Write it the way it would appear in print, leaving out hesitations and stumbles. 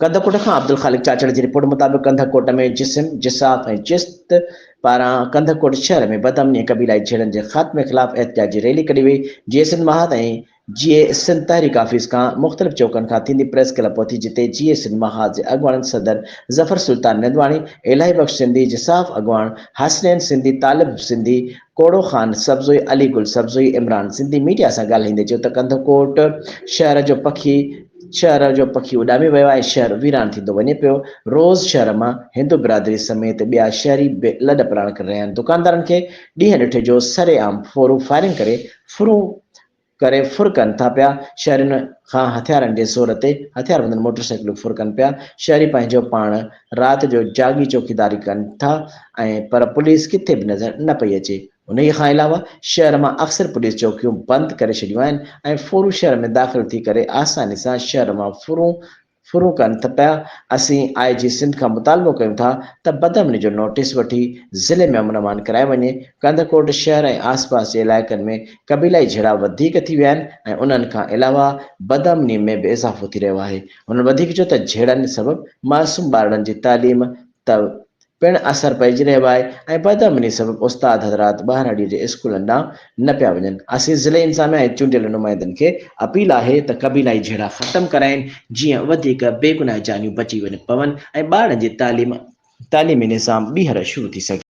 ڪنڌڪوٽ کان عبدالخالق چاچڙ جي رپورٽ مطابق ڪنڌڪوٽ ۾ جسم، جساف ۽ چست پاران ڪنڌڪوٽ شهر ۾ بدامني ۽ قبيلائي جهيڙن جي خاتمي خلاف احتجاجي ريلي ڪڍي وئي، جيئي سنڌ محاذ ۽ جيئي سنڌ تحريڪ آفيس کان مختلف چوڪن کان ٿيندي پريس ڪلب پهتي جتي جيئي سنڌ محاذ جي اڳواڻن صدر ظفر سلطان نندواڻي، الاهي بخش سنڌي، جساف اڳواڻ حسنين سنڌي، طالب سنڌي، ڪوڙو خان سبزوئي، علي گل سبزوئي، عمران سنڌي ميڊيا سان ڳالهائيندي چيو ته ڪنڌڪوٽ شهر جو پکي شهر جو پکي اڏامي ويو آهي، شهر ويران ٿيندو وڃي پيو، روز شهر مان هندو برادري سميت ٻيا شهري به لڏ پلاڻ ڪري رهيا آهن، دڪاندارن کي ڏينهن ڏٺي جو سرعام ڦورو فائرنگ ڪري ڦرون ڪري ڦر ڪن ٿا پيا، شهرين کان هٿيارن جي زور تي هٿياربندن موٽر سائيڪلون ڦر ڪن پيا، شهري پنهنجو پاڻ رات جو جاڳي چوڪيداري ڪن ٿا ۽ پر پوليس ڪٿي به نظر نه پئي اچي، انهي کان علاوه شهر مان اڪثر پوليس چوڪيون بند ڪري ڇڏيون آهن ۽ ڦورو شهر ۾ داخل ٿي ڪري آساني سان شهر مان ڦرون ڦرون ڪن ٿا پيا، اسين آء جي سنڌ کان مطالبو ڪيون ٿا ته بدامني جو نوٽيس وٺي ضلعي ۾ امن امان ڪرائي وڃي، ڪنڌڪوٽ شهر ۽ آس پاس جي علائقن ۾ قبيلائي جهيڙا وڌيڪ ٿي ويا آهن ۽ انهن کان علاوه بدامني ۾ به اضافو ٿي رهيو آهي، هنن وڌيڪ چيو ته جهيڙن سبب معصوم ٻارڙن جي تعليم ته پڻ اثر پئجي رهيو آهي ۽ بدامني سبب استاد حضرات ٻهراڙيء جي اسڪولن ڏانهن نه پيا وڃن. اسين ضلعي انتظاميا ۽ چونڊيل نمائندن کي اپيل آهي ته قبيلائي جهيڙا ختم ڪرائين جيئن وڌيڪ بيگناهه جانيون بچي وڃ پون ۽ ٻارڙن جي تعليم تعليمي نظام ٻيهر شروع ٿي سگهي.